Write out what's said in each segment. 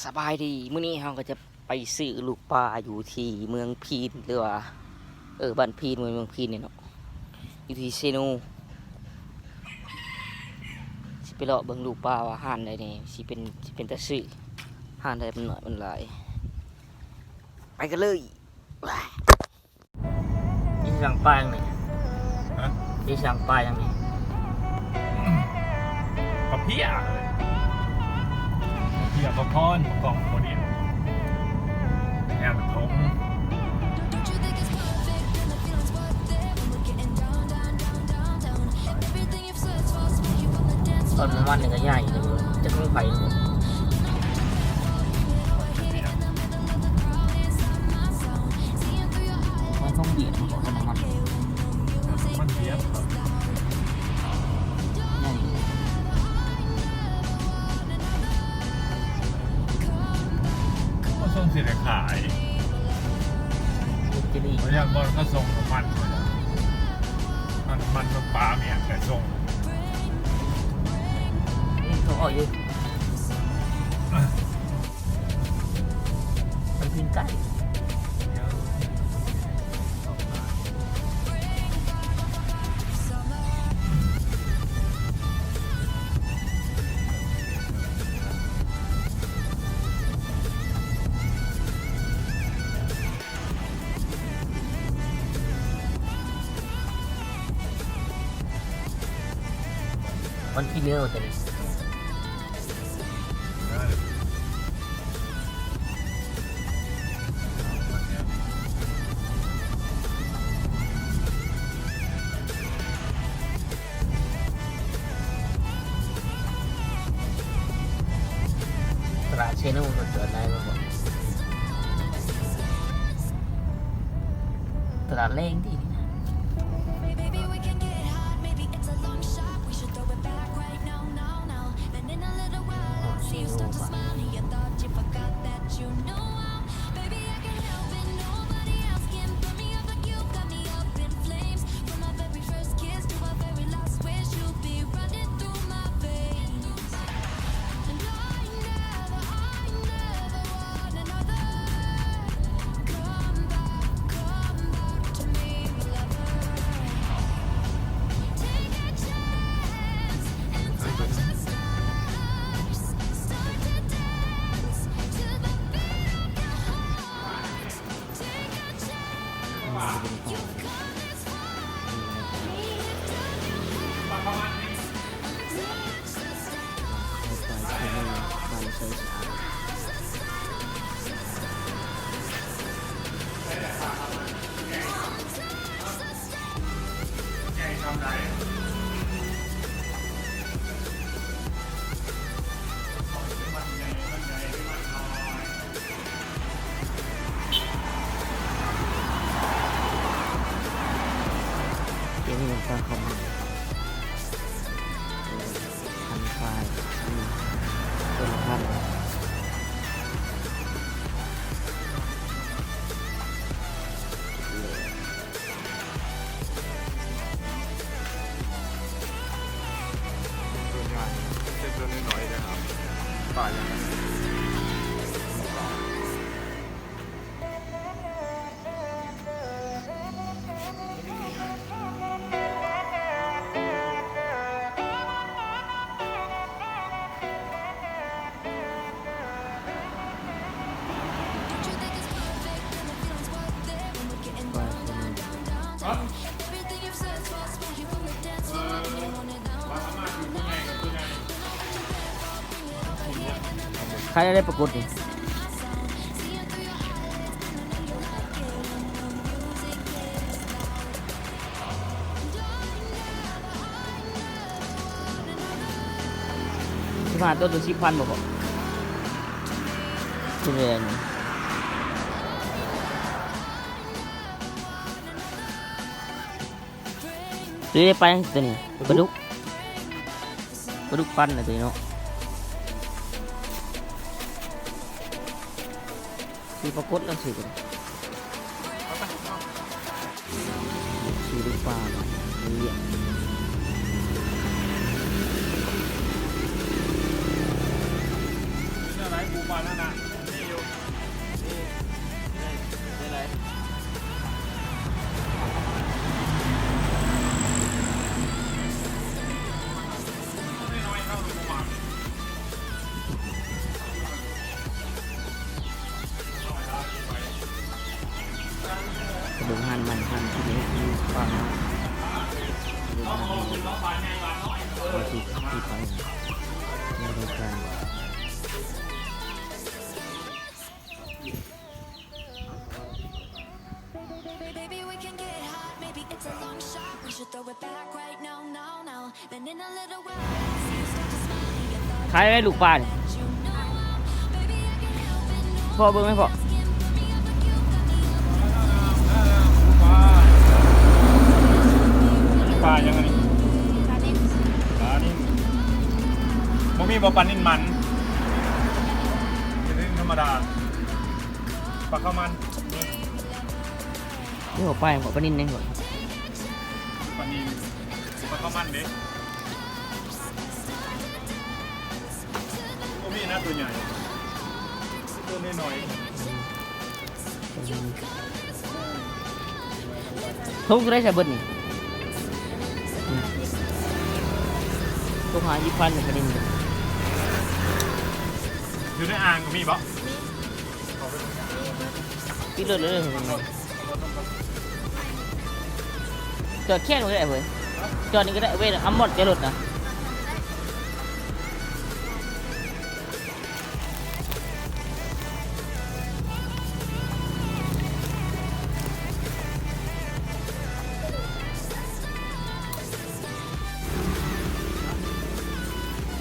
ສະບາຍດີ ມື້ນີ້ເຮົາກໍຈະໄປຊື້ລູກປາຢູ່ທີ່ເມືອງພີນ ຫຼືວ່າ ເອີ ບ້ານພີນ ເມືອງພີນນີ້ເນາະ ຢູ່ທີ່ເຊໂນ. ຊິໄປເລາະເບິ່ງລູກປາວ່າຮ້ານໃດແດ່ ຊິເປັນ ຊິເປັນຕາຊື້ ຮ້ານໃດມັນໜ້ອຍມັນຫຼາຍ ໄປກັນເລີຍ. ຊິສັ່ງປາຫຍັງນີ້? ຮະ? ຊິສັ່ງປາຫຍັງນີ້? ປາເພຍ ປາເພຍ ປາຄອນ ປາກອງ ປາດິນ ແນວປະຖົມ. ຕົ້ນມັນນີ້ກໍໃຫຍ່ຢູ່ ຈັກຂອງໃຜ. ມັນຕ້ອງບຽດ ມັນກໍນ້ຳມັນ ມັນບຽດ ໃຫຍ່ ກໍສົ່ງຊິໄດ້ຂາຍ ພະຍາກອນເຂົາສົ່ງນ້ຳມັນ ນ້ຳມັນ ນ້ຳປາມ ອີ່ຫຍັງກໍສົ່ງ ເຂົາເອົາຢູ່ ມັນປີ້ງໄກ່. ມັນຂີ້ເໜີຕົວນີ້ ຕະຫຼາດເຊໂນ ມັນຈອດໄດ້ບໍ່? ຕະຫຼາດແລງຕິ? ເກມນີ້ຕ້ອງເຂົ້າມາ ພັນປາຍ ອືມ ເປັນພັນ. ໂຕໃຫຍ່ ເປັນໂຕນ້ອຍໆ ເດີ ປາຫຍັງ? ຂາຍໄດ້ປາກົດນີ້ ສິບຫ້າໂຕ ໂຕສິບພັນບໍ່? ຄືແມ່ນ ໂຕນີ້ໄປ ໂຕນີ້ປາດຸກ ປາດຸກປັນນະໂຕນີ້ເນາະ ຊິປາກົດແລ້ວຊິ ຊື້ລູກປາບາດນີ້ ເລື່ອງ ແນວໃດບຸກ ວ່ານັ້ນນະ ມີຢູ່ ມີ ມີ ມີຫຼາຍ ໄປເບິ່ງຮ້ານໃໝ່ ຮ້ານທີ່ເຮັດຢູ່ຝັ່ງເຮົາ ໄປເບິ່ງຮ້ານໃໝ່ ວ່າຊິ ຊິໄປແນວໃດກັນ. Baby, we can get hot. Maybe it's a long shot. We should throw it back right now, now, now. Then in a little while, I see you start to smile. ຂາຍໄວ້ລູກປານີ້ Baby, I can help it. No, ພໍ່ເບິ່ງໃຫ້ພໍ່ ປາຫຍັງອັນນີ້? ປານິນ ປານິນ ບໍ່ມີບໍ່ ປານິນມັນ? ປານິນທຳມະດາ ປາເຂົ້າມັນ ນີ້ ໂອ້ ປາຫຍັງເກາະ ປານິນຫຍັງເກາະ ປານິນ ປາເຂົ້າມັນເດ້ ບໍ່ມີນະ ຕົວໃຫຍ່ ຕົວນ້ອຍໆ ຖົງເທົ່າໃດຊະເບິດນີ້? ອືມ ຖົງຫ້າສິບພັນ ປານິນ ຢູ່ໃນອ່າງກໍມີບໍ່? ມີ ມີເບິດ ປິດລົດເລີຍເດີ. ຈອດແຄມນີ້ກໍໄດ້ເວີຍ ຈອດນີ້ກໍໄດ້ເວີຍ ອາມອດແກ່ລົດນະ.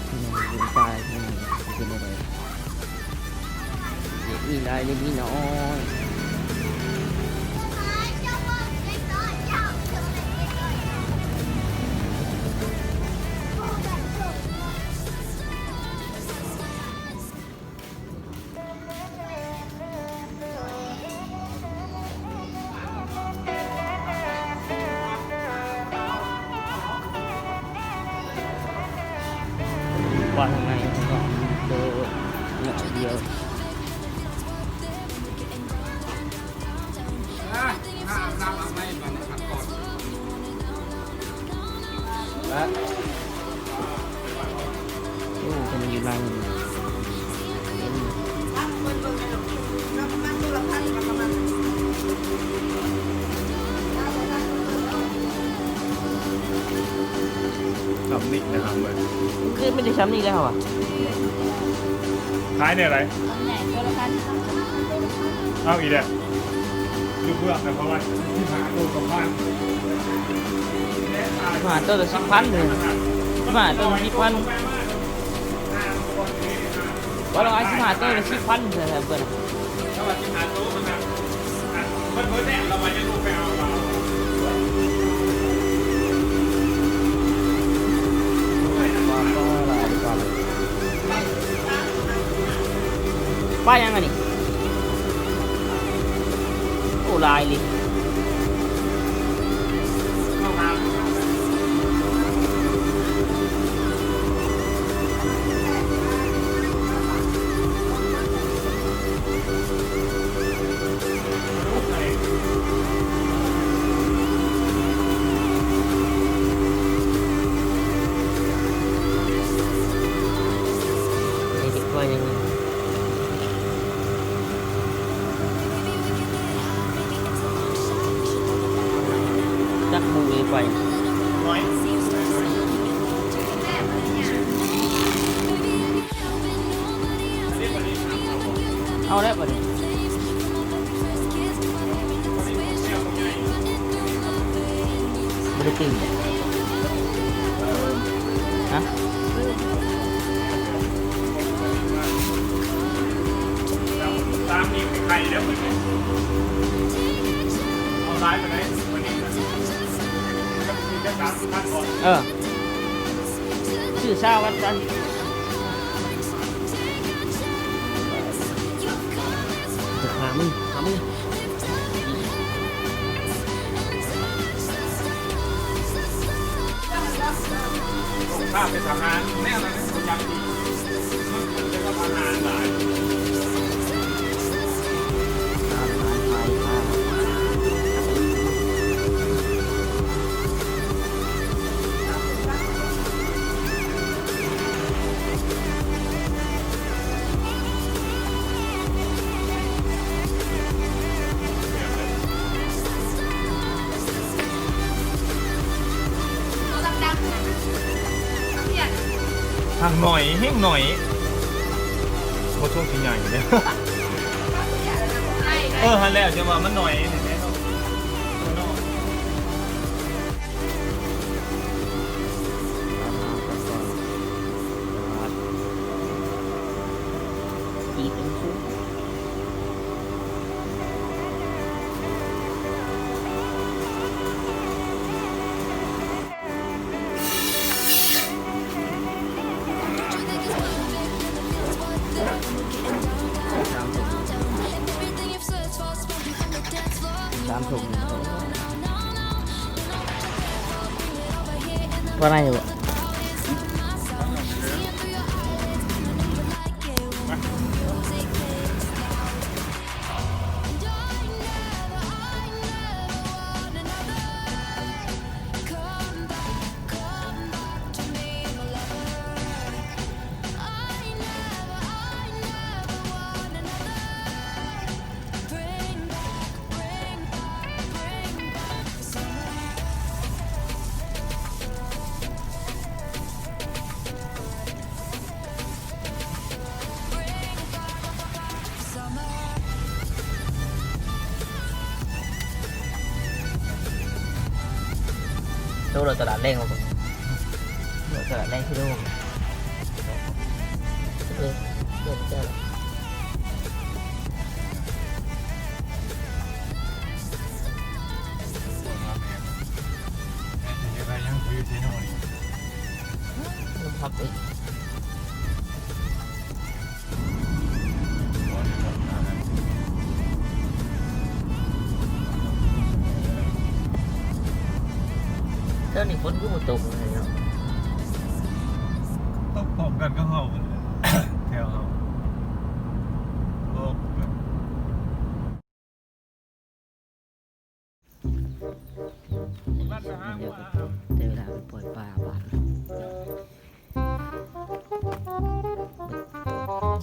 ພີ່ນ້ອງ ເບິ່ງປ່າ ພີ່ນ້ອງ ຊິເປັນແນວໃດ? ເລັກມີຫຼາຍ ເລັກມີນ້ອຍ. ກວ້າງໃນເນາະ ໂຕເນາະ ດຽວ. ໂອ້ ເພິ່ນຢູ່ຫຼັງ ຊ່ຳນີ້ນະ ເຮົາເບິ່ງ ຄືມີແຕ່ຊ່ຳນີ້ແຫຼະເຮົາວ່າ ຂາຍແນວໃດ? ຄຳໃຫຍ່ໂຕລະພັນ. ເອົາອີກແລ້ວ ຢູ່ເບື້ອງນະ ເພາະວ່າສິບຫ້າໂຕສອງພັນ ສິບຫ້າໂຕລະສິບພັນເດ້ ສິບຫ້າໂຕລະສິບພັນ ວ່າລາວຂາຍສິບຫ້າໂຕລະສິບພັນ ເພິ່ນ ເພິ່ນວ່າສິບຫ້າໂຕມັນນະ ມັນເບິດແລ້ວ ລາວວ່າຍັງບໍ່ໄປເອົາ ລາວ ປາຫຍັງອັນນີ້? ໂອ້ ຫຼາຍອີ່ຫຼີ. ເດັກນ້ອຍຍັງ ຈັກໝູ່ເອໄປ ເອົາແລ້ວບັດນີ້ ບໍ່ໄດ້ຕິງ ຮະ? ຕາມນີ້ໄປໄກແລ້ວ ເອົາຫຼາຍປານໃດ? ເອີ ຊື້ຊາວວັນຈັນ ຫາມື້ ຫາມື້. ຖ້າເປັນທະຫານແນວນັ້ນ ຢາກດີ ມັນເປັນທະຫານຫຼາຍ. ຫາກໜ້ອຍ ແຮງໜ້ອຍ ບໍ່ຊ່ວງທີ່ໃຫຍ່ເດ້. ເອີ ຫັ້ນແຫຼະ ຈະວ່າມັນໜ້ອຍນີ້ແຫຼະເນາະ. ສາມທຸ່ມ ວ່າໄດ້ຢູ່ບໍ່? ໂຕ ເຮົາຕະຫຼາດແລງ ເຮົາຕະຫຼາດແລງຄືເດີມ. ເອີ ເດີມແລ້ວ. ແຖວນີ້ຝົນຄືບໍ່ຕົກເລີຍເນາະ. ຕົກພ້ອມກັນກັບເຮົາ ແຖວເຮົາ ຕົກ. ໄດ້ເວລາໄປປ່ອຍປາບາດນີ້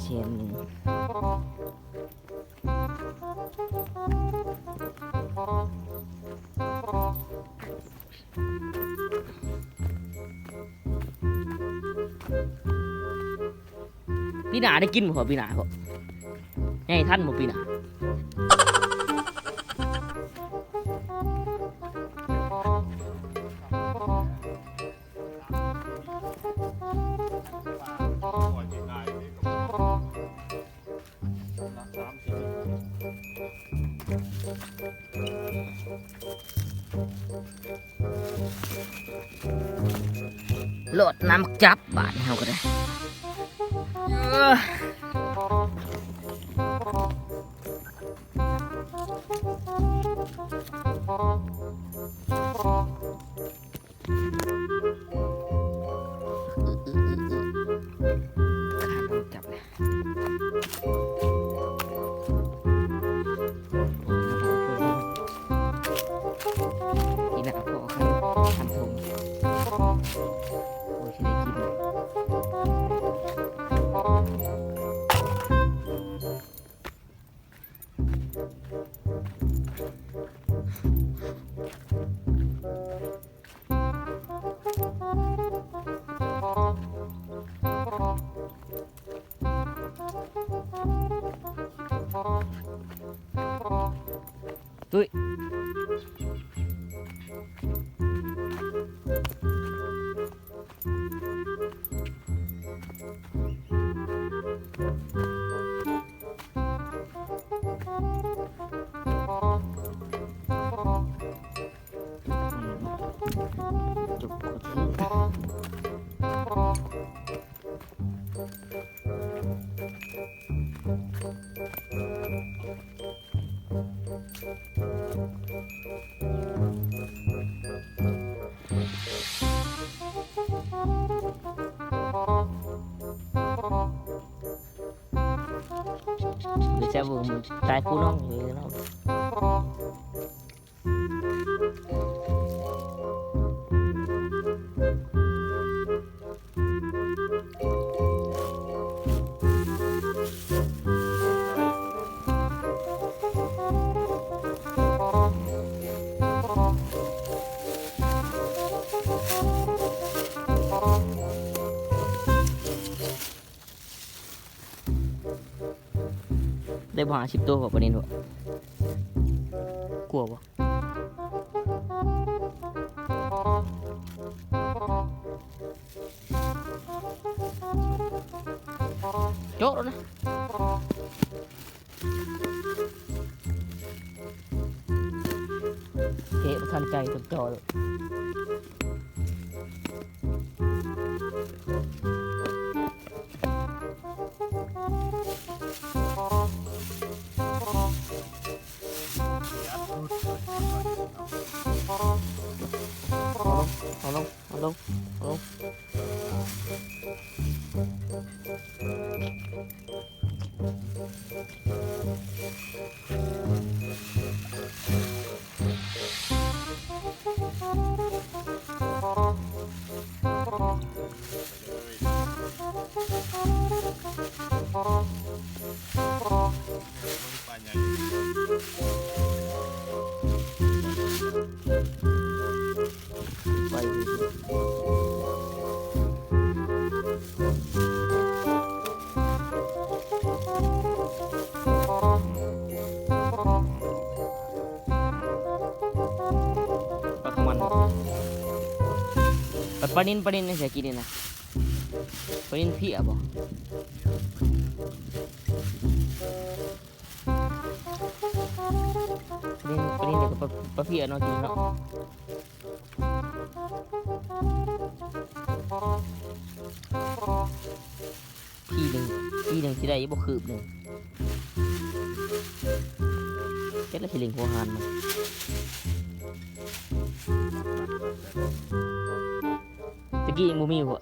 ແສນໜຶ່ງ. ປີໜ້າໄດ້ກິນບໍ່ພໍ່ ປີໜ້າພໍ່ ໃຫຍ່ທັນບໍ່ປີໜ້າ? ໂລດນ້ຳຈັບບາດນີ້ເຮົາກໍໄດ້. ຕຸ້ຍ. ເດຊາວຸ ຕາຍຄູ່ນ້ອງເລີຍເນາະ. ເ ໄດ້ບໍ່ ຫ້າສິບໂຕບໍ່ ປານິນບໍ່? ກົວບໍ່? ໂຈະໂລດນະ. ເກະບໍ່ທັນໃຈ ຕົວຈ່ອຍ. ເອົາລົງ ເອົາລົງ ເອົາລົງ ເອົາລົງ. ໄປ ປາຂອງມັນ ປາ ປານິນ ປານິນໃນສາຍກິນນີ້ນະ ປານິນເພຍບໍ່? ປານິນ ປານິນ ແລ້ວກໍປາ ປາເພຍເນາະ ກິນເນາະ. ປີໜຶ່ງ ປີໜຶ່ງຊິໄດ້ຢູ່ບໍ່ຄືບໜຶ່ງ? ຈັກລະຊິເລັງຫົວຫານມັນ. ຕະກີ້ຍັງບໍ່ມີບໍ່?